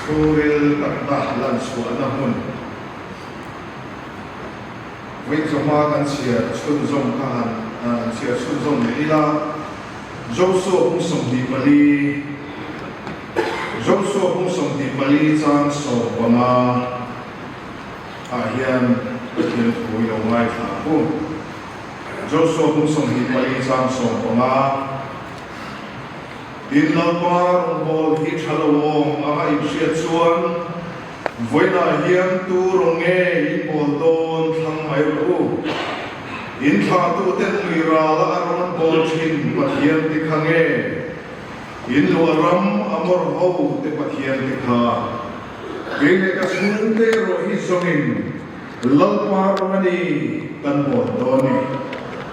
Chhungril takna lan chhuahna hmun vawi chawhma kan chhiar chhunzawm kha han chhiar chhunzawm leh ila, Joshua bung 24, Joshua bung 24 chang 15 ah hian Pathian thu i lo ngaithla ang u. Joshua bung 24 chang 15. Tin, Lalpa rawngbâwl hi ṭha lo awm anga inhriat chuan, Vawiinah hian tu rawng nge in bawl dawn thlang mai rawh u. In thlahtuten nui râla a rawn an bawl ṭhin Pathian te kha nge? In luah ram Amor ho te Pathian te kha? Kei leh ka chhungte erawh hi zawngin Lalpa rawng a ni kan bawl dawn ni,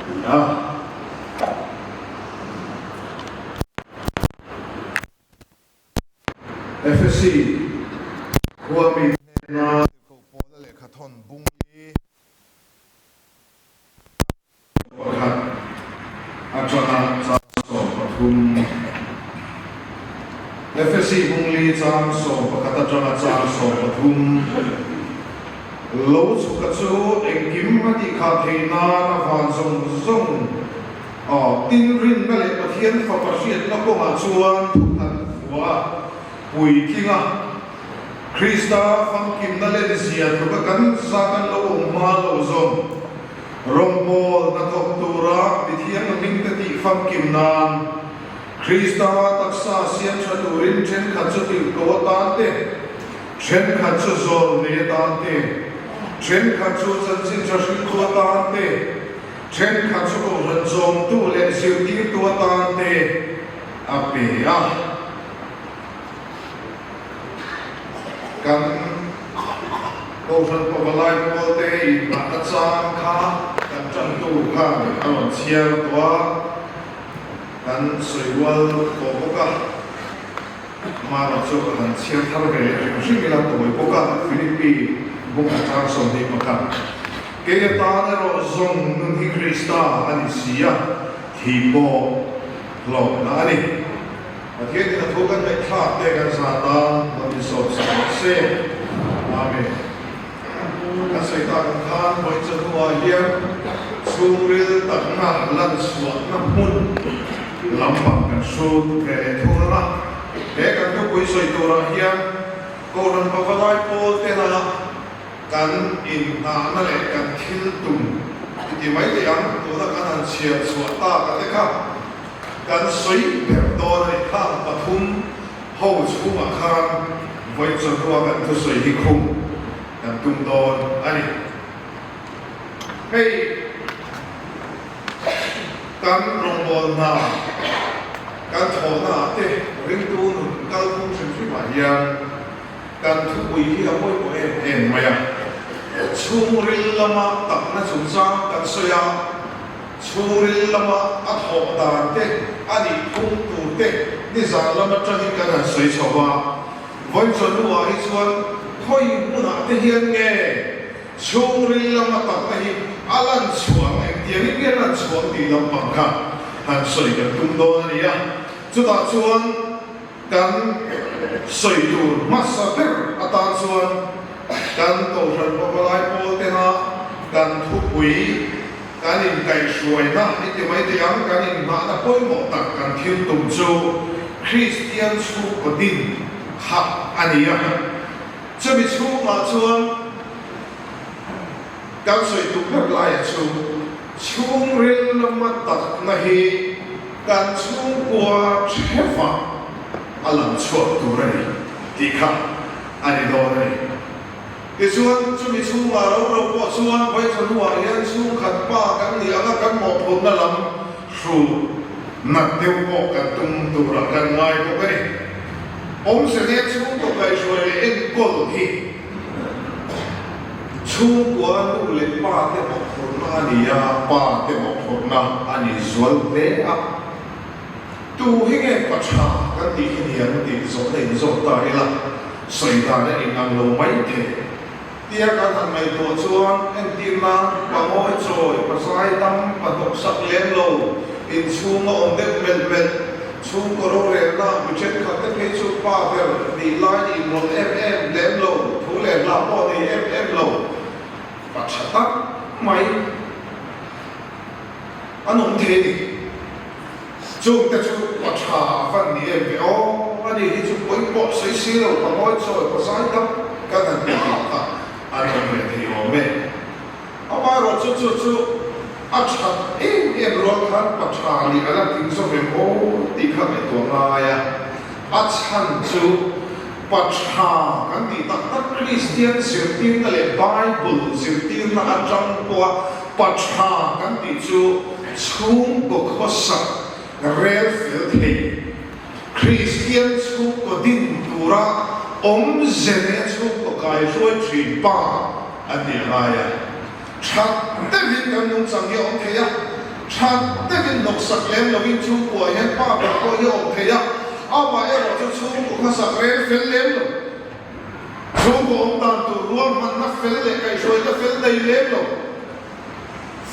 ti a. Efesi khuami hnena tirhkoh Paula lehkhathawn bung hi pakhat atanga chang 13. Efesi bung li chang 11 atanga chang 13. Lo chhuka chu engkim a tihkhah theih nan a van zawng zawng Aw, tin rinna leh Pathian Fapa hriatna kawngah chuan thuthan vua puitling a, Krista famkimna lenzia tluka kan za kan lo awm hma lo zawng rawngbawl hnathawk tura mithianghlimte tih famkim nan Krista taksa siam tha turin thenkhat chu tirhkoh atan te, thenkhat chu zawl nei atan te, thenkhat chu chanchin tha hriltu atan te, Thenkhat chu kohhran zawmtu leh zirtirtu atan te a pe a. Kan kohhran pavalai pawlte inhmahna chang kha kan tantu khan a rawn chhiar tawh a, kan sawi rual tawh bawk a. Amaherawh chu a han chhiar thar ve leh hrim hrim ila tawi bawk a, Philippi bung atang 21. Kei atan erawh zawng nun hi Krista a ni si a, thi pawh hlawkna a ni. Pathianin a thu kan ngaihthlak te kan zah tan lo insawm sak rawh se. Amen. Kan sawi tak ang khan vawi chawhnuah hian chhungril takna lan chhuahna hmun lampang kan hrut ve leh thung ang a. He kan thupui sawi turah hian Kohhran Pavalai pawl tena kan inhnahna leh kan thil tum i ti mai thei ang, tuna kan han chhiar chhuah tak a te kha kan sawi ber dawn a ni. Khang pathum ho chhungah khan vawi chawhnua kan thusawi hi khum kan tum dawn a ni. Hei kan rawngbâwl hna kan thawhnaah te ringtu nun kalphung hrim hrimah hian, Kan thupui hi a pawimawh em em mai a, chhungril lama takna chungchang kan sawi a, chhungril lama a thawh dan te, a nih phung tur te nizan lam atangin kan han sawi chho a, vawi chawhnuah hi chuan khawi hmunah te hian nge chhungril lama takna hi a lan chhuang, engtiangin nge a lan chhuang tih lampang kha han sawi kan tum dawn a ni a, chutah chuan. Kan sawi tur hmasa ber atan chuan kan Kohhran Pavalai pawl tena kan thupui, kan inkaihhruaina i ti mai thei ang, kan inhnahna pawimawh tak kan thil tum chu Kristian chhungkaw din kha a ni a. Chumi chhungah chuan kan sawi tum ber laia chu chhungril lama takna hi Kan chhungkua hreva a lang chhuak tur a ni tih kha a ni dawn a ni. Tichuan, chumi chhungah ro ro pawh chuan Vaithahnuah hian chhungkhat pa kan nih anga kan mawhphurhna lam hru nat deuh pawh kan tum turah kan ngai bawk a ni. Awmze nen chhungkaw kaihhruai leh enkawl hi Chhungkua nu leh pa te mawhphurhna a ni a, pa te mawhphurhna a ni zual hle a. Tu hi nge pa tha kan tih hi niang tih zawhna in zawt ta ila, sawi dan a inang lo mai thei. Tia kan han ngaihtuah chuan entir nan pa ngawi chawi, pa zai dam, pa hnawksak lem lo, inchhunga awm deuh melh melh. Chhungkaw rorelna mi thenkhat te phei chu pa ber nih lai inrawlh em em lem lo, thu leh hla pawh nei em em lo, pa tha tak mai an awm thei a ni. Chungte chu pa tha van ni em ve aw, ani hi chu pawi pawh sawi si lo, pa ngawi chawi, pa zai dam kan han ti tih kha an awm ve thei awm e. Amaherawhchu chu chu a that em em rual khan pa tha nih a la tling zawk em aw tih kha ngaihtuah ngai a. A chhan chu pa tha kan tih tak tak Kristian zirtirna leh Bible zirtirna atang pawha pa tha kan tih chu chhungkaw khawsak rel fel thei, Kristian chhungkaw din tura awmze neia chhungkaw kaihruai thin pa a ti a ngai a. That deuhin kan nungchang hi a awm thei a, that deuhin hnawksak lem lovin chhungkuaah hian pa ber pawh hi a awm thei a, amaherawh chu chhungkaw hmasak rel fel lem lo, chhungkaw awm dan tur ruahmanna fel leh kaihhruaina fel nei lem lo.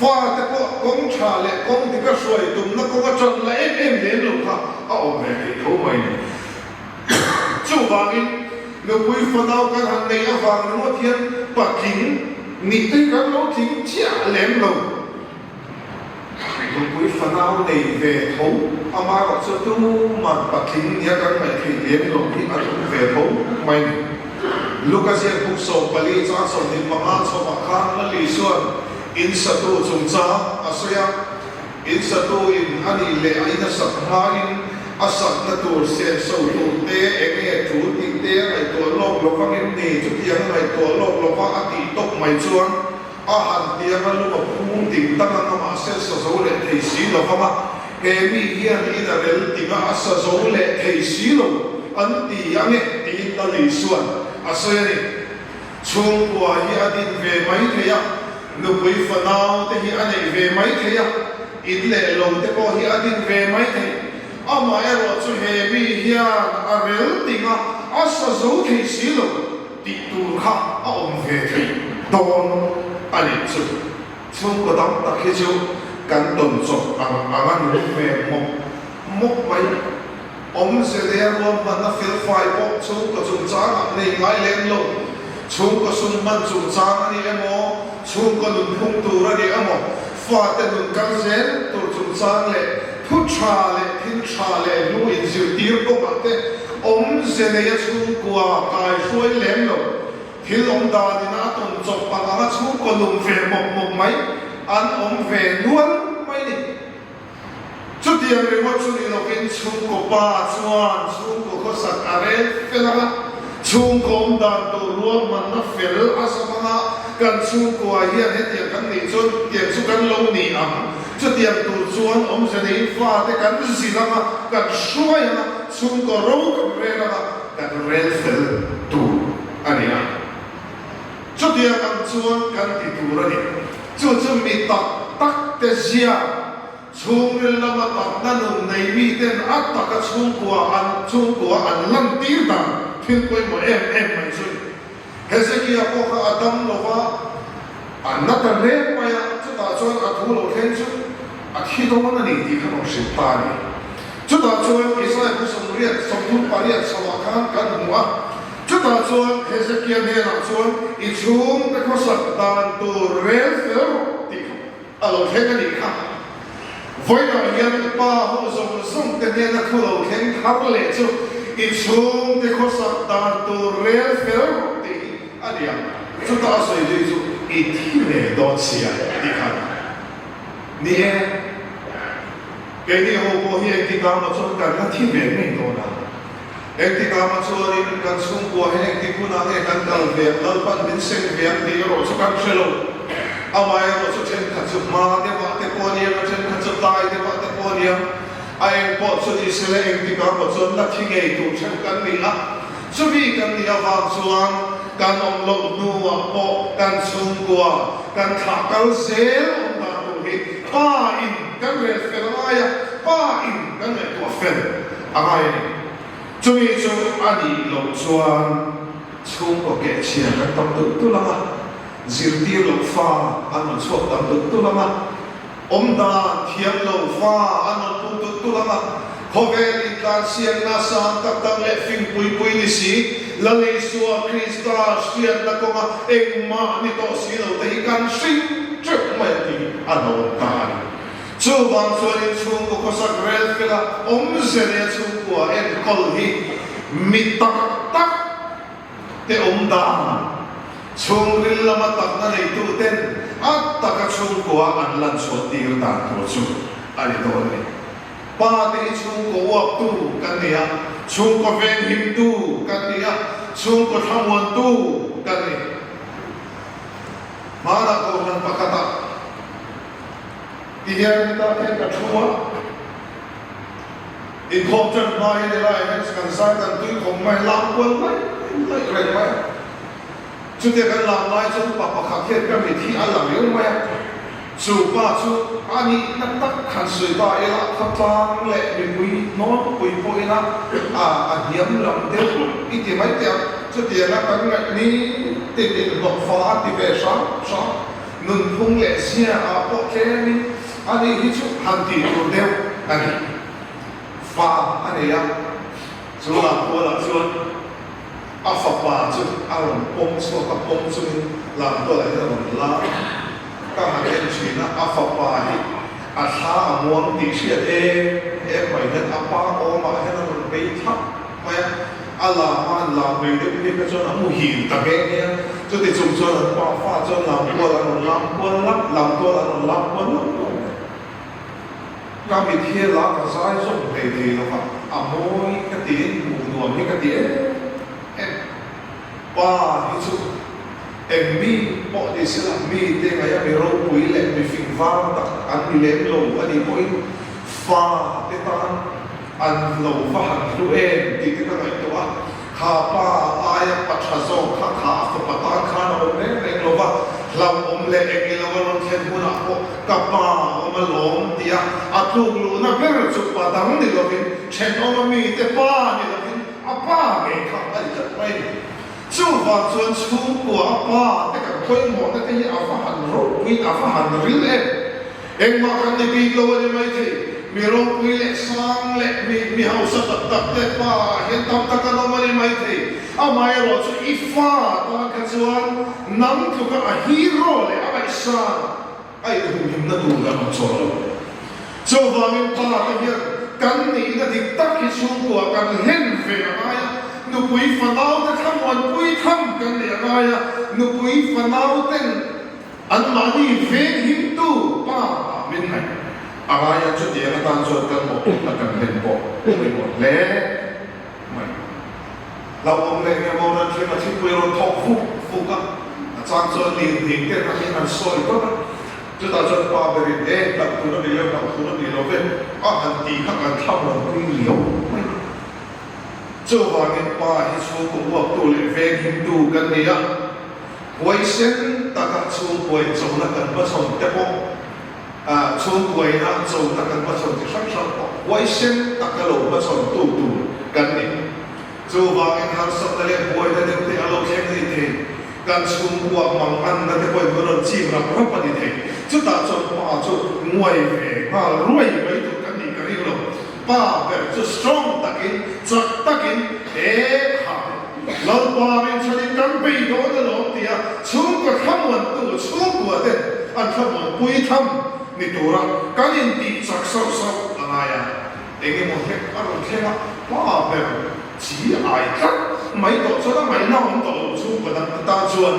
Fate pawh kawng tha leh kawng dik a hruai tumna kawng a tan la em em lem lo kha a awm ve thei tho mai ni. Chuvangin nupui fanau kan han neih avang ringawt hian patling nih te hi kan lo tling chiah lem lo. Nupui fanau nei ve tho amaherawh chu tuman patling nia kan ngaih theih lem lo hi a tum ve tho mai ni. Luka ziak buk 14 chang 25 chhawmah khan Lali chuan in satu chungchang a sawi a, in satu in a nih leh a in a sak hmain a sakna tur senso tur te eng nge tul tih te a ngaihtuah lawk lo vangin ni chutiang a ngaihtuah lawk lo va a tih tawp mai chuan a han tiang a lung a phum ding dang ang a mahse sa zo leh thei si lo vang a, he mi hian in a rel ting a a sa zo leh thei si lo an ti ang e tiin Lali chuan a sawi a ni. Chhungkua hi a din ve mai thei a, nupui fanau te hi a neih ve mai thei a, in leh lo te pawh hi a din ve mai thei. Amaherawh chu he mi hian a rel ting a a sa zo thei si lo. Tih tur kha a awm ve thei dawn a nih chu. Chhungkaw tam tak hi chu kan tawn chawp ang ang a nung ve mawp mawp mai. Awmze leh a ruahmanna felfai pawh chhungkaw chungchangah nei ngai lem lo. Chhungkaw sum hman chungchang a ni emaw, chhungkaw nunphung tur a ni emaw, fate nun kal zel tur chungchang leh thu tha leh thil tha leh hnu inzirtir kawngah te Awmze neia chhungkua kai hruai lem lo, thil awm danin a tawn chawp ang anga chhungkaw lung ve mawp mawp mai an awm ve nual mai ni. Chutiang ringawt chu ni lovin chhungkaw pa chuan chhungkaw khawsak a rel fel anga, chhungkaw awm dan tur ruahmanna fel a zam anga, kan chhungkua hian hetiang kan nih chuan tiang chu kan lo ni ang. Chutiang tur chuan awmze neiin fate kan zil anga, kan hruai anga, chhungkaw ro kan rel anga, kan rel fel tur a ni a. Chutiang ang chuan kan ti tur a ni. Chu chu mi tak tak te zia, chhungril lama takna nun nei miten a taka chhungkua an chhungkua an lantir dan thil pawimawh em em mai chu ni. Hezekia pawh kha a dam lo va, a na ta hle mai a, chutah chuan a thu lo thleng chu a thi dawn a ni tih kha rawn hrilh ta a ni. Chutah chuan Isaiah bu 80, 38 chhoah khan kan hmu a, chutah chuan Hezekia hnenah chuan i chhungte khawsak dan tur rel fel rawh tih kha a lo thleng a nih kha. Vawiinah hian i pa ho zawng zawng te hnena thu lo thleng thar leh chu i chhungte khawsak dan tur rel fel rawh tih hi a ni ang. Chutah a sawi zui chu i thi ve dawn sia tih kha ni e. Keini ho pawh hi engtikah maw chuan kan la thi ve ngei dawn a. Engtikah maw chuanin kan chhungkua hi engtik hunah nge kan kal ve ang, Lalpan min seng ve ang tih erawh chu kan hre lo. Amaherawh chu thenkhat chu hma deuhah te pawh a ni ang a, thenkhat chu tlai deuhah te pawh a ni ang. A eng pawh chu ni sela engtikah maw chuan la thi ngei tur theuh kan ni a. Chumi kan nih avang chuan kan awm loh hnuah pawh kan chhungkua kan thlah kal zel awm dan tur hi pa in kan rel fel a ngai a, pa in kan ngaihtuah fel a ngai a ni. Chumi chu a nih loh chuan chhungkaw kehchhia kan tam tulh tulh ang a, zirtir loh fa an rawn chhuak tam tulh tulh ang a, awm dan thiam lo fa an rawn pung tulh tulh ang a. Khawvel intlansiakna sang tak tak leh fing pui pui ni si, Lal Isua Krista hriatna kawnga engmah ni tawh si lo te hi kan hring teuh mai a tih a nawn ta a ni. Chuvang chuanin chhungkaw khawsak rel fela awmze leh a chhungkua enkawl hi mi tak tak te awm dan, chhungril lama takna neituten a taka chhungkua an lan chhuah tir dan tur chu a ni dawn a ni. Pa te hi chhungkaw uaptu kan ni a, chhungkaw venghimtu kan ni a, chhungkaw thlamuantu kan ni. Hmanah kohhran pakhatah ti hian hetah hian ka thu a, inkhawm ṭan hma hian helaiah hian kan zai kan tui khawm mai, lam kual mai mai reng mai a. Chutia kan lam lai chuan pa pakhat hian ka mit hi a la riau mai a, chu pa chu a nihna tak han sawi ta ila khawtlang leh mipui nawnpui pawhin a a hniam lam deuh i ti mai teh ang. Chutianga kan ngaih ni tin inhlawhfa a ti ve hram hram, nunphung leh zia ah pawh tlemin a nih hi chu han tih tur deuh a ni. Fa a nei a, chu lam kualah chuan. A fapa chu a rawn pawm chhuak a, pawm chungin Lamtualah hian a rawn la a, ka han en thin a, a fapa hi a thla a muang tih hriat em em mai hian a pa awmah hian a rawn bei thlap mai a, a lam a an lam rei deuh phei kha chuan a muhil ta nghe nghe a, chuti chung chuan an pa fa chuan Lamtualah a rawn lam kual lap, Lamtualah a rawn lam kual lap lap mai. Ka mit hi la ka zai zawm hlei thei lo va, a mawi ka tiin hmuh nuam hi ka ti em em. Pa hi chu eng mi pawh ni se la, mi te ngaih a mi ropui leh mi fing var tak an ni lem lo a nih pawhin fa te tan an lo va han hlu em tih te ka ngaihtuah a. Kha pa aia pa tha zawk kha kha a fapa tan khan a awm reng reng lo va, hlauhawm leh eng ilo a rawn thlen hunah pawh ka pa a awm alawm tia a tluk luhna ber chu pa dang ni lovin thenawma mite pa ni lovin a pa ngei kha a ni tlat mai a ni. Chuvang chuan chhungkua a pa te kan pawimawhna te hi a va han ropuiin a va han ril em. Engmah kan ni bik lo a ni maithei. Mi ropui leh sang leh mi mi hausa tak tak te pa ah hian tam tak an awm a ni maithei. Amaherawh chu i fa tan kha chuan nang tluka a hero leh a ngaihsan a inhumhimna tur an awm chawh lo. Chuvangin pa te hian kan nihna dik tak hi chhungkua kan hlen ve a ngai a, nupui fanau te thlamuanpui tham kan nei a ngai a, nupui fanau ten Anmahni venghimtu pa ah min ngaih a ngai a, chutiang atan chuan kan mawhphurhna kan hlen pawh pawimawh hle mai. Hlauhawm leh nge maw ran thleng a thingpui a rawn thawk vuk vuk a, a chang chuan lirnghing te ang in an sawi dawt a, chutah chuan pa berin e hlauh tur a ni lo, hlauh tur a ni lo ve a han tih kha kan thlam rawn pui liau mai. Chuvangin pa hi chhungkaw uaptu leh venghimtu kan ni a. Huaisen taka chhungkuain chona kan hmachhawn te pawh, chhungkuaina chona kan hmachhawn chi hrang hrang pawh huaisen taka lo hmachhawn tu tur kan ni. Chuvangin harsatna leh buaina deuh te a lo thleng ni thei, kan chhungkua manganna te pawhin kan rawn chim rap rap a ni thei. Chutah chuan pa chu nguai ve nghal ruai mai tur kan nih ka ring lo. Pa ber chu strong takin, chak takin, he kha Lalpa rinchhanin kan bei dawn alawm tia chhungkaw thlamuantu chhungkua ten an thlamuanpui tham ni tura kan intih chak sauh sauh a ngai a. Eng emaw hlek a rawn thleng a, pa ber chi ai tlat mai tawh chuan a ngaihna awm tawh lo chhungkaw dang te tan chuan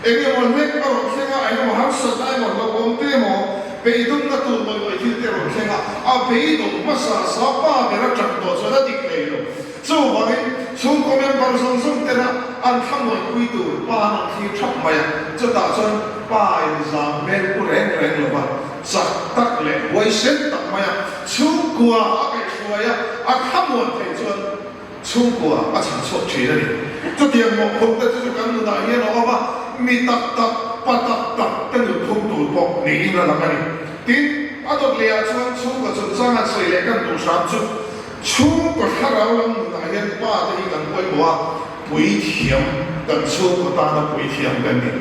eng emaw hlek a rawn thleng a, eng emaw harsatna emaw hlauhawm te emaw beidawmna tur mawih mawih thil te a rawn thleng a, a beidawm hmasa sa pa ber a ṭang tawh chuan a dik thei lo. Chuvangin, chhungkaw member zawng zawng tena an thlamuanpui tur pa an rawn thlir thap mai a, chutah chuan pa inzam hmel pu reng reng lova chak tak leh huaisen tak maia chhungkua a kaihhruai a, a thlamuan theih chuan chhungkua a chhan chhuak thin a ni. Chutiang mawhphurhna chu chu kan nunah hian a awm a, mi tak tak, pa tak tak te nun phung tur pawh niin a lang a ni. Tin, a dawt lehah chuan chhungkaw chungchang an sawi leh kan duh hram chu, Chhungkaw thlarau lam nunah hian pa te hi kan pawimawh a, puithiam kan chhungkaw tana puithiam kan ni.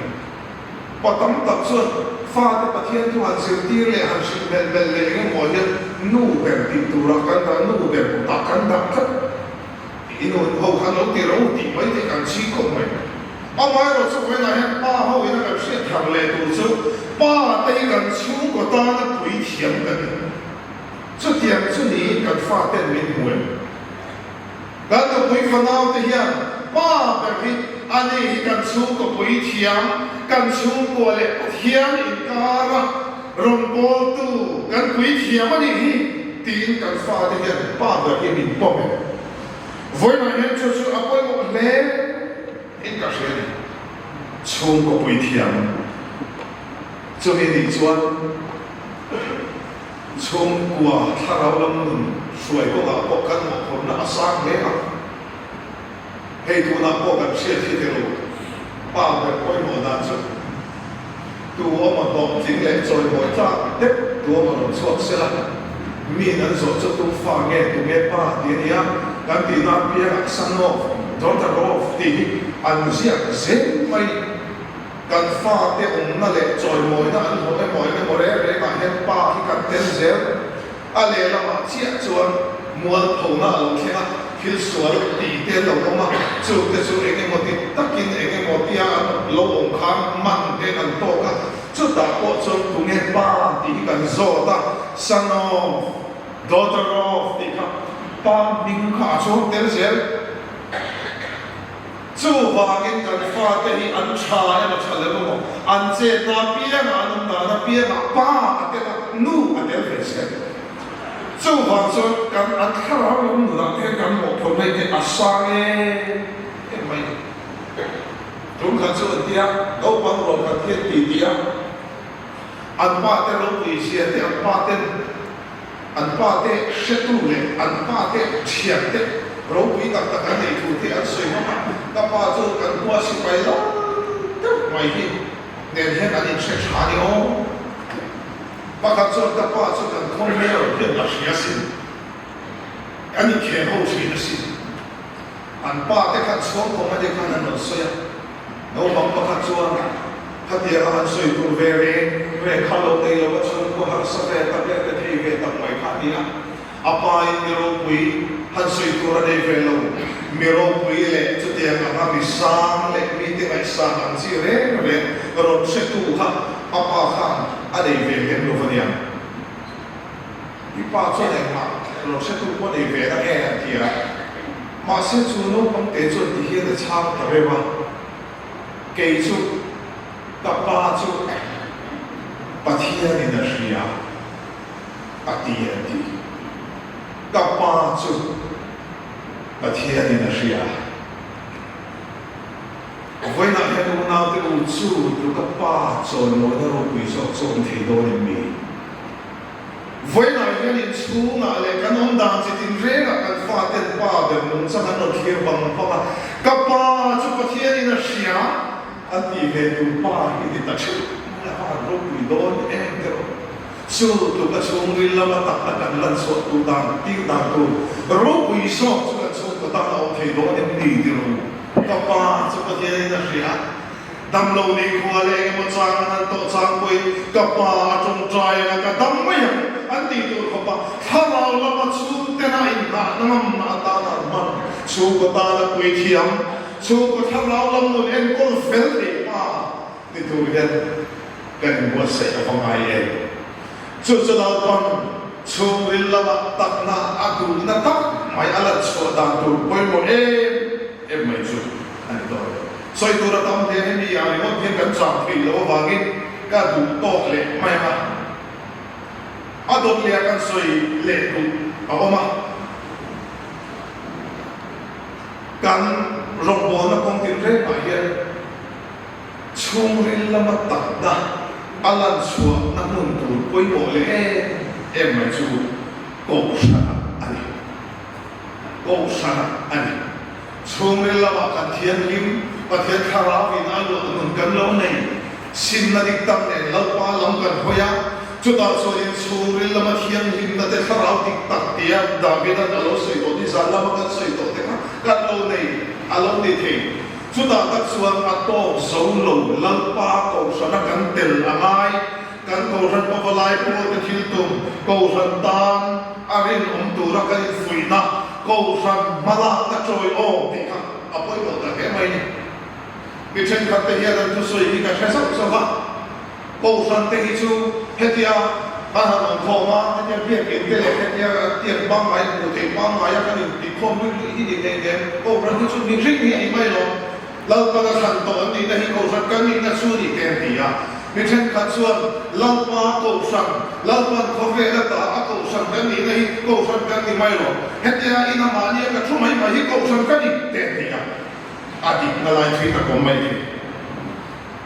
Pa tam tak chuan fate Pathian thu han zirtir leh han hrilh melh melh leh eng emaw hian Nu ber tih turah kan dah, nu ber kutah kan dah tlat. I nu ho khan lo ti ro tih mai te kan chhing khawp mai. Amaherawh chu vawiinah hian pa ho ina kan hriat thar leh tur chu pa te hi kan chhungkaw tana pui thiam kan ni. Chutiang chu niin kan faten min hmu em? Kan nupui fanau te hian pa ber hi a ni hi kan chhungkaw pui thiam, kan chhungkua leh Pathian inkara rawngbawltu kan pui thiam a nih hi tiin kan fate hian pa ber hi min pawm em? Vawiinah hian chu chu a pawimawh hle in ka hria a ni. Chhungkaw pui thiam chumi nih chuan. Chhungkua thlarau lam nun hruai kawngah pawh kan mawhphurhna a sang hle a. Hei tunah pawh kan hriat hi tel pa ber pawimawh dan chu tu awma hlawhtling leh chawimawi tlak deuh tu awma rawn chhuak sela, miin an zawh chu tu fa nge tu nge pa ti a nia, kan tihna apiangah son of, daughter of tih hi an ziak zel mai. Kan fate awmna leh chawimawina an hlawh emaw eng emaw reng rengah hian pa hi kan tel zel. A lehlamah chiah chuan mualphona a lo thleng a, thil sual tih te an lo awm a, chungte chu eng emaw ti takin eng emaw tia an lo awm khan man te an tawk a, chutah pawh chuan tunge pa tih hi kan zawt a, son of, daughter of tih kha pa hming kha a chuang tel zel. Chuvangin kan fate hi an tha emaw tha lo emaw, an chetna apiangah, an awm dan apiangah pa a tel a, nu a tel ve zel. Chuvang chuan kan an thlarau lam nunah te hian kan mawhphurh mai te a sang em em mai a ni. Tum khat chu an tia, naupang rual khat hian ti ti a, an pa te ropui zia te, an pa ten, An pa te hretu leh an pa te thian te ropui tak tak an neih thu te an sawi hmang a, ka pa chu kan khua sipai lo deuh mai hi nen hian an inhre tha ni aw. Pakhat chuan ka pa chu kan khaw mayor hian a hria sin, kan inkhel ho thin asin. An pa te khan chhuangkawm a nia khan an rawn sawi a. Naupang pakhat chuan khatianga han sawi tur ve reng reng kha lo nei lo a chhungkua harsa ve tak leh rethei ve tak mai kha a ni a. A pain mi ropui han sawi tur a nei ve lo. Mi ropui leh chutiang anga mi sang leh mite ngaihsan ang chi reng reng rawn hretu kha a pa khan a nei ve lem lo va nia. I pa chuan engmah rawn hretu pawh nei ve na nge a ti a. Mahse chu naupang te chuan ti hian a chhang ta reuh a, Kei chu ka pa chu Pathianin a hria a ti a ti. Ka pa chu Pathianin a hria. Vawiinah hian unaute u chu tluka pa chawimawina ropui zawk chu awm thei dawn em ni? Vawiinah hian inchhungah leh kan awm dan chi tinrengah kan faten pa ber nungchang an rawn thlir vang vang a, Ka pa chu Pathianin a hria a tih ve tur pa hi ni ta theuh mai a, van ropui dawn em te rawh. Chu tluk a chhungril lama takna kan lan chhuah tur dan tir dan tur ropui zawk chu kan chhungkaw tan a awm thei dawn em ni ti rawh u. Ka pa chu Pathianin a hria. Damlo ni khua leh engemaw chang an han tawh chang pawhin ka pa a tawngtai anga ka dam mai ang an tih tur khawpa thlarau lama chhungtena inhnahna ngamna atana an hman chhungkaw tana puithiam, chhungkaw thlarau lam nun enkawl fel thei pa ni tur hian kan inbuatsaih a va ngai em? Chu chu naupang chhungril lama takna a duhna tak mai a lan chhuah dan tur pawimawh em em mai chu a ni dawn. Sawi tur a tam hle hemi ah ringawt hian kan chang theih loh avangin ka duh tawk leh mai ang a. A dawt leh a kan sawi leh duh a awm a. Kan rawngbawlna kawng tinrengah hian chhungril lama takna a lan chhuahna hmun tur pawimawh leh em em mai chu Kohhranah a ni. Kohhranah a ni. Chhungril lamah kan thianghlim, Pathian Thlarauin a luah nun kan lo nei. Simna dik tak nen Lalpa lam kan hawi a, chutah chuanin chhungril lama thianghlimna te Thlarau dik tak tia Davida'n a lo sawi tawh, nizan lama kan sawi tawh te kha kan lo nei, a lo ni thei. Chutah tak chuan a tawk zo lo, Lalpa Kohhrana kan tel a ngai. kan Kohhran Pavalai pawlte thil tum, Kohhran tan a rinawm tura kan infuihna, Kohhran hmalakna tawiawm tih kha a pawimawh ta hle mai a ni. Mi thenkhat te hian an thusawi hi ka hre zauh zauh a, Kohhran te hi chu hetia kan han awm khawm a, hetia biakinn te leh hetia tiang pangngai hmuh theih pangngaia kan intihkhawm luih luih hi ni hlei nen, Kohhran hi chu mihring hi a ni mai lo. Lalpan a thlan tawh an nihna hi Kohhran kan nihna chu ni te an ti a. Mi thenkhat chuan Lalpa Kohhran, Lalpan khawvel ata a Kohhran kan nihna hi Kohhran kan ni mai lo. Hetia ina mahnia ka thu mai mai hi Kohhran ka ni te an ti a. A dikna lai thui tak awm mai thei.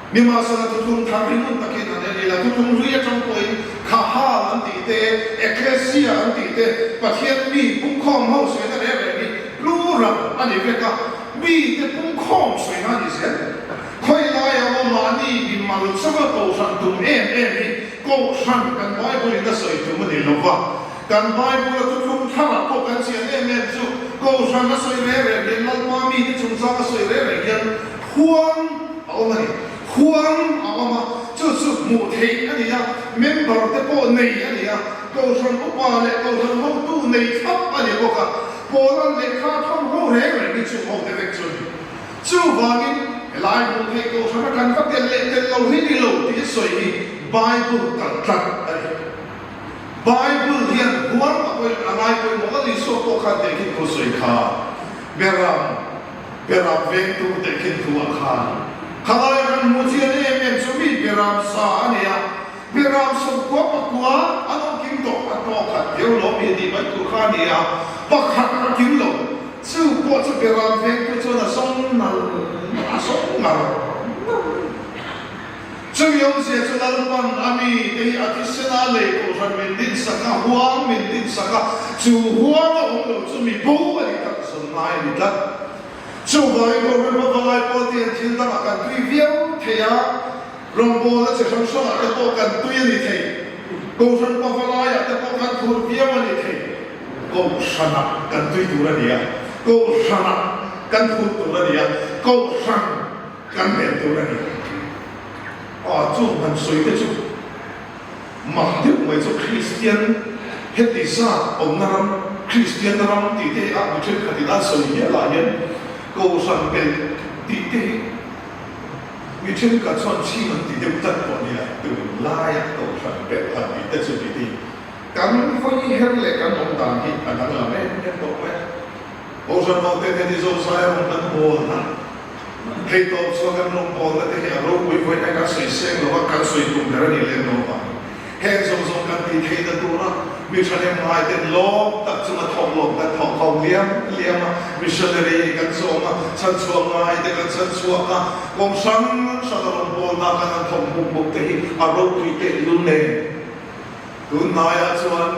Nimahsela thuthlung thar hi ngun takin an en ila, thuthlung hlui atang pawhin Khahal an tih te, Ekklesia an tih te, Pathian mi pungkhawm ho sawi na reng reng hi plural a ni vek a, mite pungkhawm sawi na a ni zel. Khawi laia aw mahni mi mal chauha kohhran tum em em hi kohhran kan Bible in a sawi tum a ni lo va, kan Bible a thuthlung tharah pawh kan chian em em chu kohhran a sawi reng reng hian Lalpa mite chungchang a sawi reng reng hian huang a awm a ni. Huang a awm a, chu chu hmuh theih a ni a, member te pawh nei a ni a, kohhran upa leh kohhran hotu nei thlap a ni bawk a, Pawlan lehkha thawm ho reng reng hi chung ho te vek chu a ni. Chuvangin, helai hmuh theih kohhrana kan va tel leh tel lo hi ni lo tih sawi hi Bible kalh tlat a ni. Bible hian huang a pawi a ngai pawimawh a, Isua pawh khan tehkhin thu sawi kha Beram Beram vengtu tehkhin thu ah khan khalai kan hmu chian em em chu mi Beram sa a ni a, Beram 90 pakua an awm kim tawh a tawh khat viau lo mi tih mai tur kha a ni a, pakhat a kim lo. Chu pawh chu Beram vengtu chuan a zawng nal a zawng ngar ngar. Chumi awmzia chu Lalpan a mi te hi a thisen a lei kohhran min dinsak a, huang min dinsak a, chu huang a awm lo chu mi bo a ni tak zawn ngai a ni tlat. Chuvangin kohhran hmava lai pawh te hian thil dangah kan tui viau thei a, rawngbawlna chi hrang hrangah te pawh kan tui a ni thei, kohhran hmava laiah te pawh kan phur viau a ni thei. Kohhranah kan tui tur a ni a, kohhranah kan phur tur a ni a, kohhran Kan hmel tur a ni. Aw, chung han sawi te chu mak deuh mai chu Kristian heti zat awmna ram, Kristian ram tih te hi a mi thenkhat in an sawi hial ah hian Kohhran belh tih te hi mi thenkhat chuan chhing an ti deuh tlat pawh a nia, tunlaia Kohhran belh han tih te chu tih te hi kan hawi her leh kan awm dan hi a danglam em em tawh mai a. Kohhran ho te hian i zawhzai a rawn kan bawl na. Hei tawp chuan kan rawngbawlna te hi a ropui vawi ngai kan sawi seng lo a, kan sawi tum ber a nih lem lo vangin heng zawng zawng kan tih theihna tura mi thahnem ngai ten lawm tak chunga thawk lawm kan thawk ho liam liam a, missionary kan zawm a, chhanchhuak ngai te kan chhanchhuak a, kawng hrang hrang a rawngbawlna kan han thawk buk buk te hi a ropui tehlul nen. Tunhnaiah chuan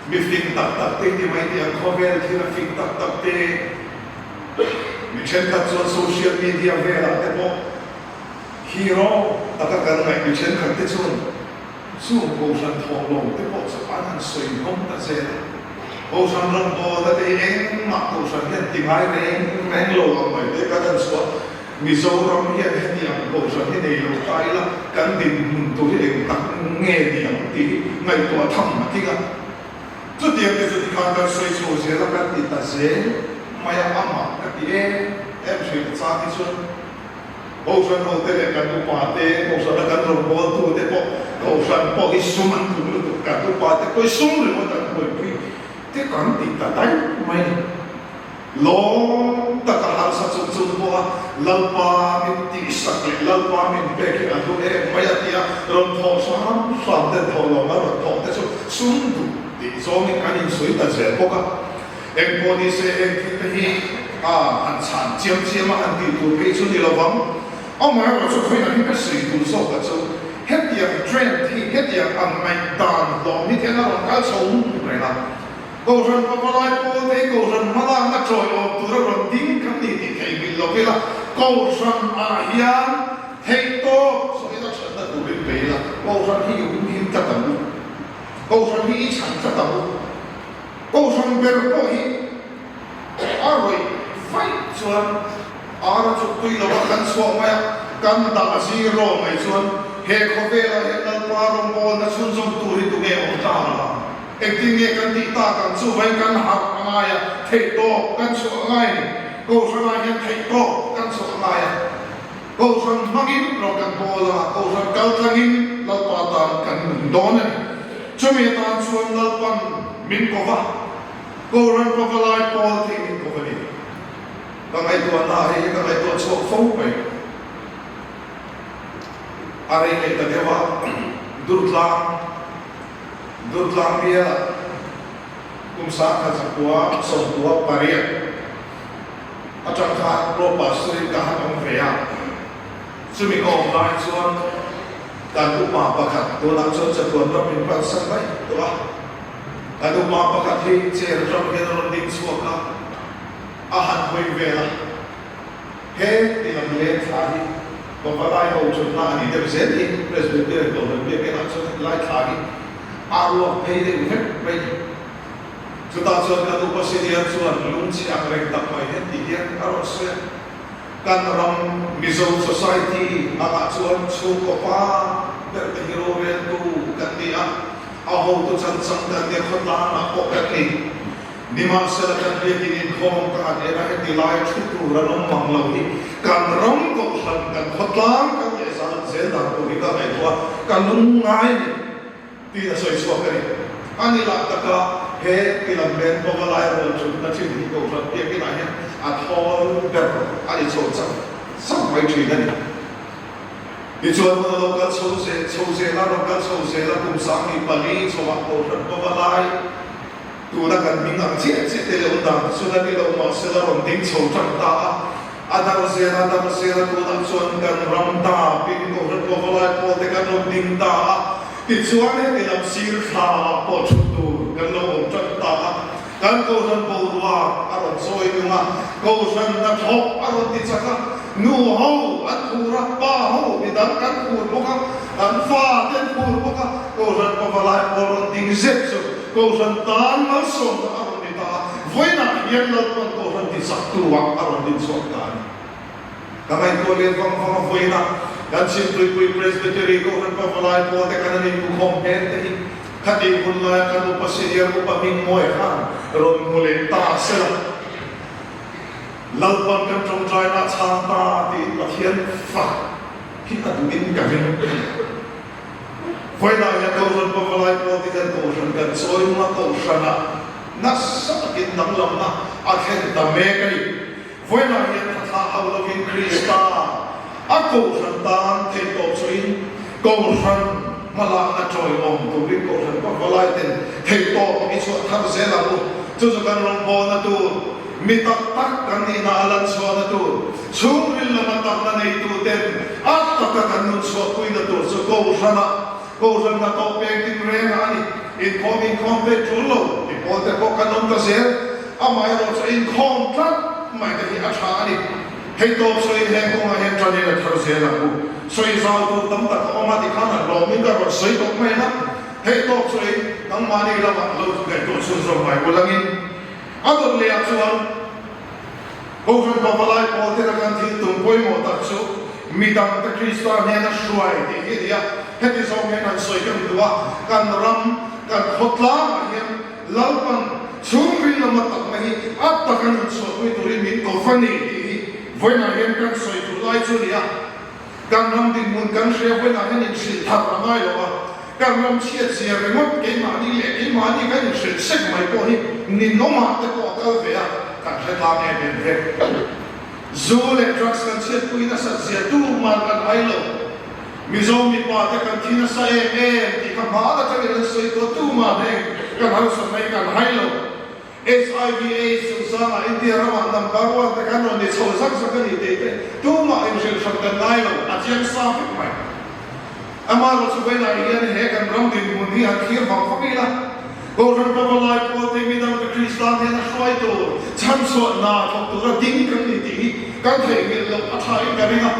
mi fing tak tak te ti mai tih ang khawvel thil a fing tak tak te, Mi thenkhat chuan social media velah te pawh hero taka kan ngaih mi thenkhat te chuan chung Kohhran thawhlawm te pawh chu an han sawi hlawm ta zel a. Kohhran rawngbawlna te hi engmah Kohhran hian ti ngai reng reng lo ang mai te kan han chhuah. Mizoram hian heti ang Kohhran hi nei lo ta ila kan dinhmun tur hi eng tak nge ni ang tih hi ngaihtuah tham a tling a. Chutiang te chu tikhan kan sawi chho zel a, kan ti ta zel mai a, amah ka ti em em hrilh a chang hi chuan Kohhran ho te leh kan upa te, Kohhrana kan rawngbawltu te pawh Kohhran pawh hi sum an tluk lutuk, kan upa te pawh hi sum ringawt an buaipui te kan ti ta daih mai a ni. Lawm taka harsa chung chung pawha Lalpa min tihsak leh Lalpa min pek hi a hlu em mai a ti a, rawn thawh hram hram ten thawh lo a rawn thawh te chu sum duh tih zawngin an insawi ta zel bawk a. Engpawh ni se heng thil te hi a han chhan chiam chiam a han tih tur phei chu ni lo vang. Amaherawh chu khawiah hi ka sawi tur zawk a chu hetiang trend hi hetiang ang ngaihdan hlawm hi thian a rawn kal chho reng a. Kohhran pavalai pawl te hi Kohhran hmalakna tawiawm tura rawn ding kan ni tih theihnghilh lo ila, Kohhran ah hian theihtawp sawi ila thatna turin pe ila, Kohhran hi i humhim tlat ang u, Kohhran hi i chhan tlat ang u, Kohhran ber pawh hi a rawih vaih chuan ara chuk tui lova kan chhuah mai a, kan dah zero mai chuan. he khawvelah hian Lalpa rawngbawlna chhunzawm tur hi tunge awm ta ang? Engtin nge kan tih tak ang? Chuvangin kan harh a ngai a, theihtawp kan chhuah a ngai a ni. Kohhranah hian theihtawp kan chhuah a ngai a. Kohhran hmangin rawng kan bawl a, Kohhran kal tlangin Lalpa tan kan nun dawn a ni. Chumi atan chuan Lalpan min ko va, Kohhran pavalai pawl thei min ko va ni. Ka ngaihtuahna ah hei hi ka ngaihtuah chhuak fo mai. A rei leh ta deuh a, Durtlang, Durtlang bialah kum 1998 atang khan Pro Pastor-in ka han awm ve a. Chumi ka awm lai chuan kan upa pakhat, tunah chuan chatuan ram min pansan daih tawh a, kan upa pakhat hi chair atang hian a rawn ding chhuak a. A han hawi vel a, He tilam leng thla hi Pavalai ho thutna a ni deuh zel hi, Presbyterian Kohhran biakinah chuan heti lai thla hi a ruak phei deuh vek mai ni. Chutah chuan kan upa senior chuan lungchhe ang reng tak mai hian ti hian a rawn sawi a, Kan ram Mizo society angah chuan chhungkaw pa ber te hi roreltu kan ni a, a hotu chanchang kan nia khawtlangah pawh kan ni. Nimahsela kan biakin inkhawm ka han en a, heti lai thu tur an awm mang lo hi kan ram kohhran, kan khawtlang kan leh zal zel dan tur hi ka ngaihtuah a, ka lung ngai a ni tiin a sawi chhuak a ni. A ni lah taka he tilam len pawh a lai rawn thutna thin hi kohhran biakinah hian a thawl ber a ni chho chak chak mai thin a ni. Tichuan hun a lo kal chho zel chho zel a, rawn kal chho zel a, kum 24 chhoah kohhran pawh a lai, Tuna kan hming ang chiah chiah te leh awm dan te chu la ni lo mahse la rawn ding chho tan ta a, a dar zel a dar zel a tunah chuan kan ram ta pin Kohhran Pavalai pawl te kan rawn ding ta a, tichuan heti lam sir thla ah pawh thut tur kan lo awm tan ta a, kan Kohhran boruak a rawn chawi nung a, Kohhran hnathawk a rawn ti chak a, nu ho an phur a, pa ho midang kan phur bawk a, kan fa te an phur bawk a, Kohhran Pavalai pawl rawn ding zet chu. Kohhran tan malsawmna a rawn ni ta a, vawiinah hian Lalpan Kohhran tichaktu ah a rawn din chhuak ta a ni. Ka ngaihtuah let vang vang a, vawiinah kan Chhimtuipui Presbytery Kohhran Pavalai pawl te kan an inbukhawm hmel te hi khatih hun laia kan upa senior upa Hmingmawia khan rawn hmu leh ta sela, Lalpan kan tawngtaina a chhang ta tiin Pathian fak hi a duhin ka ring. Vawiinah hian Kohhran Pavalai pawl te kan Kohhran kan chawi hma Kohhranah nasa takin danglamna a thlen ta mek a ni. Vawiinah hian thla hauh lovin Krista a Kohhran tan theihtawp chawhin Kohhran hmalakna tawiawm turin Kohhran Pavalai ten theihtawp i chhuah thar zel ang u. Chu chu kan rawngbawlna tur Mi tak tak kan nihna a lan chhuahna tur, chhungril lama takna neituten a taka kan nun chhuahpuina tur chu Kohhranah, Kohhran hnathawh peng tin rengah a ni. Inkhawm inkhawm ve tul lo ti pawl te pawh kan awm ta zel. Amaherawh chu inkhawm tlat mai te hi a tha a ni. Hei tawp sawiin heng kawngah hian ṭanin a thar zel ang u. Sawi zau tur tam tak a awm a tikhan an lawmin ka rawn sawi tawp mai a. Hei tawp sawiin nangmahni lamah lo ngaihtuah chhunzawm mai ulangin. A dawt leh ah chuan Kohhran Pavalai pawl te kan thil tum pawimawh tak chu midang te Krista hnena hruai tih hi a ni a. Heti zawng hian han sawi kan duh a, kan ram, kan khawtlang ah hian Lalpan chhungril lama takna hi a taka nun chhuahpui turin min ko va ni tih hi vawiinah hian kan sawi duh lai chu a ni a. Kan ram dinhmun kan hria vawiinah hian inhrilh thar a ngai lo a, kan ram chhiat zia ringawt keimahni leh keimahni kan inhrilh sek mai pawh hi ninawmah te pawh a kal ve a, kan hre tlang em em vek. Zu leh drugs kan chhiatpui nasat zia tuman kan hai lo. Mizo mipa te kan thi nasa em em tih kha hmaan atangin an sawi tawh tuman heng kan harsatna hi kan hai lo. HIV AIDS chungchangah India ramah number one te kan rawn ni chho zak zak a ni tih te tumah inhrilh hran kan ngai lo, a chiang sa vek mai. Amaherawh chu vawiinah hian he kan ram dinhmun hi han thlir vang vang ila, Kohhran Pavalai pawl te midang te Krista hnena hruai tur, chhanchhuah hna thawk tura ding kan ni tih hi kan theihnghilh loh a tha in ka ring a.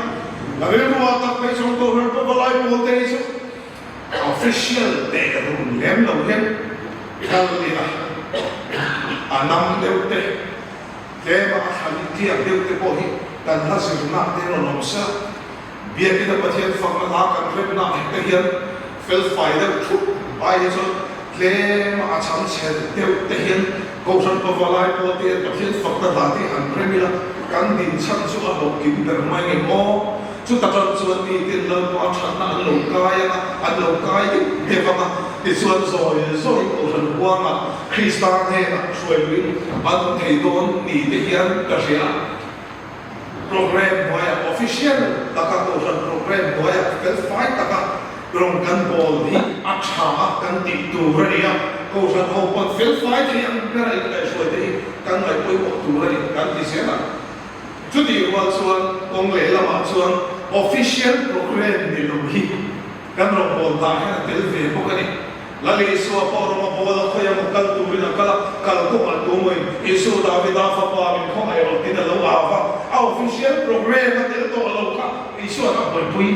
Ka rilru ah tak phei chuan Kohhran Pavalai pawl te hi chu Official teh run lem lo hian kal ila, a nam deuh te, tlema a thlan tliak deuh te pawh hi kan hla zirna te rawn awm se a. Biakina Pathian fakna hla kan remna ang te hian felfai deuh thup ai hi chuan tlem a cham chhe deuh te hian Kohhran pavalai pawh te hian Pathian fakna hla te han rem ila kan din chhan chu a hlawhkim ber mai nge maw? Chuta tan chuan miten Lalpa thatna an lo kai ang a, an lo kai deuh deuh ang a, tichuan zawi zawi Kohhran huangah Krista hnenah hruailuin an awm thei dawn ni te hian ka hria. Programme hnuaiah official taka Kohhran programme hnuaiah felfai taka rawng kan bawl hi a tha a kan tih tur a ni a, Kohhran ho pawn felfai thei ang bera inkaihhruai te hi kan ngaih pawimawh tur a ni kan ti zel a. Chutih rual chuan kawng lehlamah chuan official programme ni lo hi Kan rawngbawl dah hian a tel ve bawk a ni. Lal Isua pawh rawng a bawl a, khawi emaw kal turin a kal a, kal kawngah tumawiin Isu Davida fapa min khawngaih rawh tiin a lo au va, a official programme a tel tawh lo kha Isua'n a buaipui.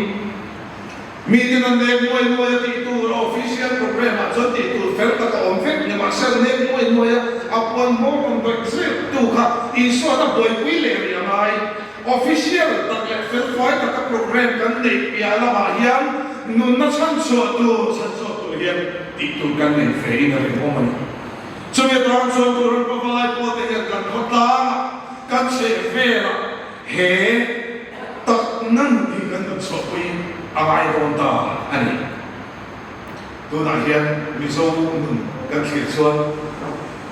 Miten an nek nuai nuai a tih tur a official programme ah chuan tih tur fel tak a awm vek ni mahse an nek nuai nuai a, a puan hmawr rawn daih zet tu kha Isua'n a buaipui leh rih a ngai. Official tak leh felfai taka programme kan neih piah lamah hian nunna chhanchhuah tur chhanchhuak tur hian tih tur kan nei ve in a rinawm a ni. Chumi atan chuan Turan Pavalai pawlte hian kan khawtlangah, kan chhehvelah he takna nun hi kan nun chhuahpui a ngai dawn ta a ni. Tunah hian Mizo nun kan thlir chuan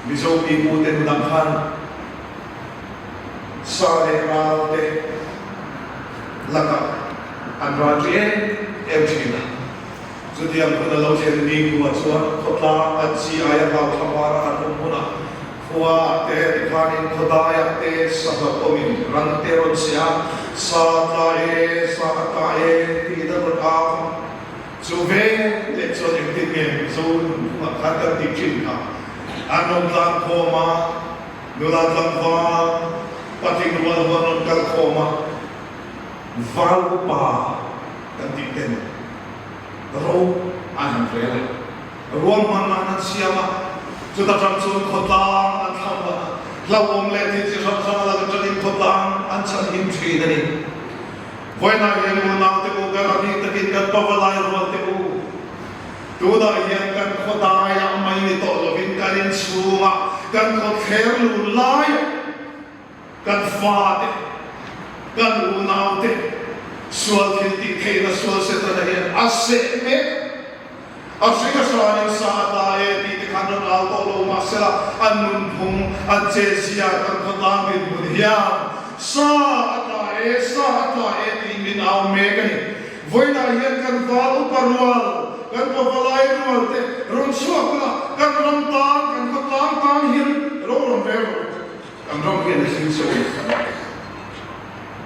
Mizo pipute nunah khan, Sa leh ral te lakah an ral ṭi em em ṭhin a. Chutiang hun a lo thlen ni hnuah chuan khawtlang an chi aia hlau thlamara an awm hunah khua te tikhanin khawdaiah te sangha pawmin ran te rawn che a, sa tla e, sa a tla e tiin an rawn au a. Chu ve leh chuan engtin nge Mizo nunphungah khan kan tih ṭhin kha an rawn tlan khawm a. Nula tlangval patling rual huan rawn kal khawm a, val upa kan tih ten ro an han rel a, ruahmanna an han siam a, chuta tang chuan khawtlang an thlauh a, hlauhawm leh thil chi hrang hrang a lak atangin khawtlang an chhan him thin a ni. Vawiinah hian unaute u kan a bik takin kan pavalai rualte u, Tunah hian kan khaw daiah mai ni tawh lovin kan inchhungah kan khaw thler lun laiah kan fate, kan unaute sual thil tih theihna sual Setana hian a seh mek. A hring a hranin sa a ta e tih te khan rawn au tawh lo mahsela an nunphung, an chezia kan khawtlang dinhmun hian sa a tla e, sa a tla e tiin min au mek a ni. Vawiinah hian kan val upa rual, kan pavalai rual te rawn chhuak ula, kan ram tan, kan khawtlang tan hian ro rawn rel rawh u. Kan ram hian a hlim cheu a ni.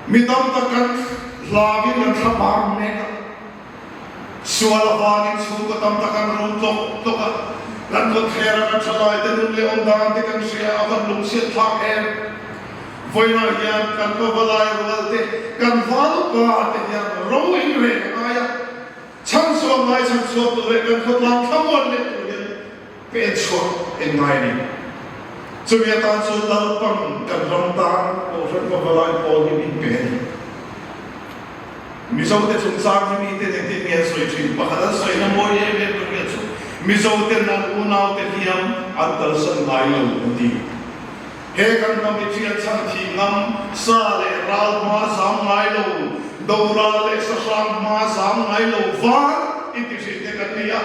Mi tam tak kan hlangin kan thla bar mek a, sual avangin chhungkaw tam tak an rum tlawk tlawk a, kan kawtthler a kan thalai te nun leh awm dan te kan hria a, a van lungchhiat thlak em. Vawiinah hian kan pavalai rual te, kan valupa te hian ro in reng a ngai a, chhanchhuak ngai chhanchhuak tur leh kan khawtlang thlamuan leh tur hian pen chhuak en ngai a ni. Chumi atan chuan Lalpan kan ram tan Kohhran pavalai pawl hi min pe a ni. Mizote chungchang hi miten engtin nge an sawi thin? Pakhat an sawina mawi em em tur hian chu Mizoten an unaute hliam an kalsan ngai lo an ti. He kan hnam hi thian chhan thih ngam, sa leh ral hma zam ngai lo, doral leh sahrang hma zam ngai lo var inti hrin te kan ni a.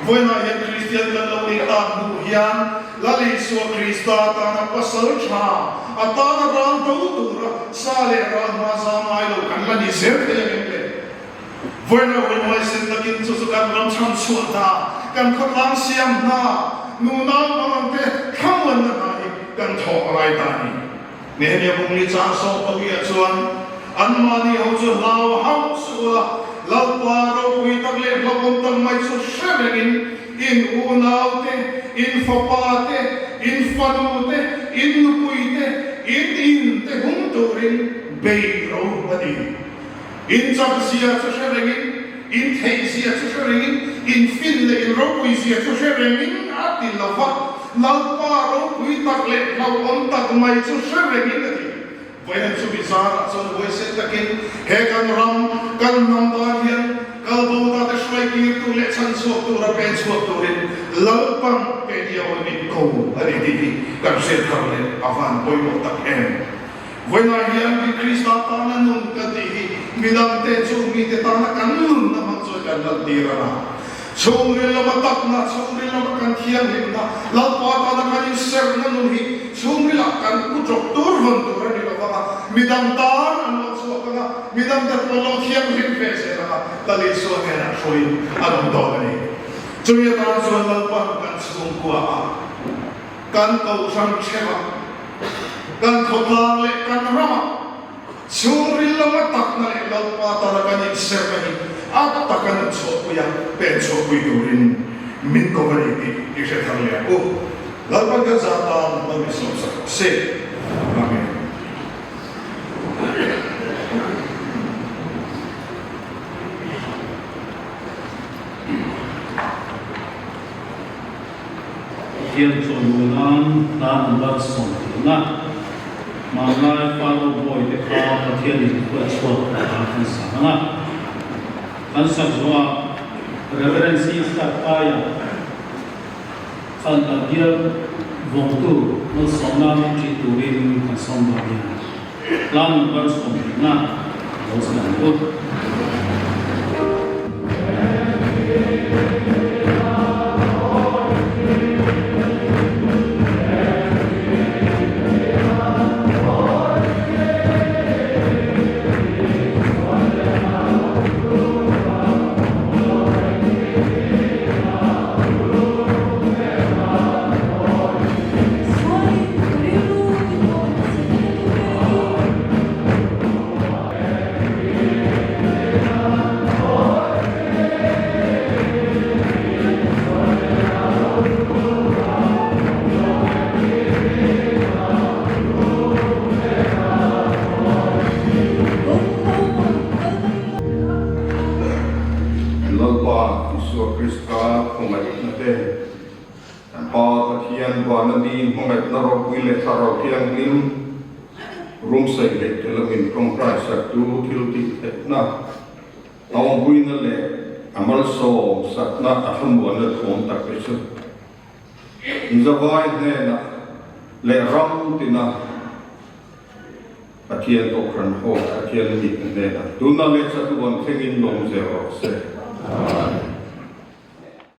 Vawiinah hian Kristian kan lo nih tak hnu hian Lal Isua Krista tana pasal tha, a tana ral do tura sa leh ral hma zam ngai lo kan la ni zel thei ang em le? Vawiinah huaisen takin chu chu kan ram chhan chhuah hna, kan khawtlang siam hna, nunau hmangangte thlamuanna hna hi kan thawk a ngai ta a ni. Nehemia bungli chang 14 ah chuan anmahni ho chu hlau hauh suh ula, Lalpa ropui tak leh hlauhawm tak mai chu hre rengin in unaute, in fapate, in fanute, in nupuite, in inte hum turin bei ro a ti. In chak zia chu hre rengin, in theih zia chu hre rengin, in fin leh in ropui zia chu hre rengin a ti lo va, Lalpa ropui tak leh hlauhawm tak mai chu hre rengin a ti. Vawiin chumi zarah chuan huaisen takin he kan ram, kan hnam tan hian kalbo tate hruai kirtu leh chhanchhuak tura pen chhuak turin Lalpan keini a awm in ko a ni tih hi kan hriat thar leh a van pawimawh tak em. Vawiinah hian mi Krista tana nun kan tih hi midangte chu mite tana kan nunna hmang chuan kan lantir a na. Chhungril lama takna, chhungril lama kan thianghlimna, Lalpa tana kan inserhna nun hi chhungrilah kan pu ṭawp tur vawn tur a ni lo vang a, midang tan an lo chhuak ang a, midang te pawh an lo thianghlim ve zel ang a, Lal Isua hnenah hruaiin an awm dawn a ni. Chumi atan chuan Lalpa'n kan chhungkua a, kan kohhran ṭheuh a, kan khawtlang leh kan ramah, Chhungril lama takna leh Lalpa tana kan inserhna hi a taka nun chhuahpui a, pen chhuahpui turin min ko a ni tih i hre thar leh ang u. Lalpan kan zah tan lo mi sawmsak rawh se. Amen. Pathian chawimawi nan hla number 20 a, hmanlai Faro bawi te kha Pathianin khua chhuak ta a kan sak ang a. Kan sak zawhah Reverend C. Starkaia khan kan bial vawngtu malsawmna min ṭih turin kan sawm dawn nia. Hla number 20 a lo sa ang u. Lalpa Isua Krista khawngaihna te, Kan Pa Pathian vana mi hmangaihna ropui leh Thlarau Thianghlim rumsaih leh te lamin tawngtai saktu thil tih theihna, tawngpuina leh a malsawm sakna a thlamuanna thawm tak te chu inzavai hnenah leh ram tina Pathian Kohhran ho Pathian mite hnenah tuna leh chatuan thlengin lawm zel rawh se. Amen.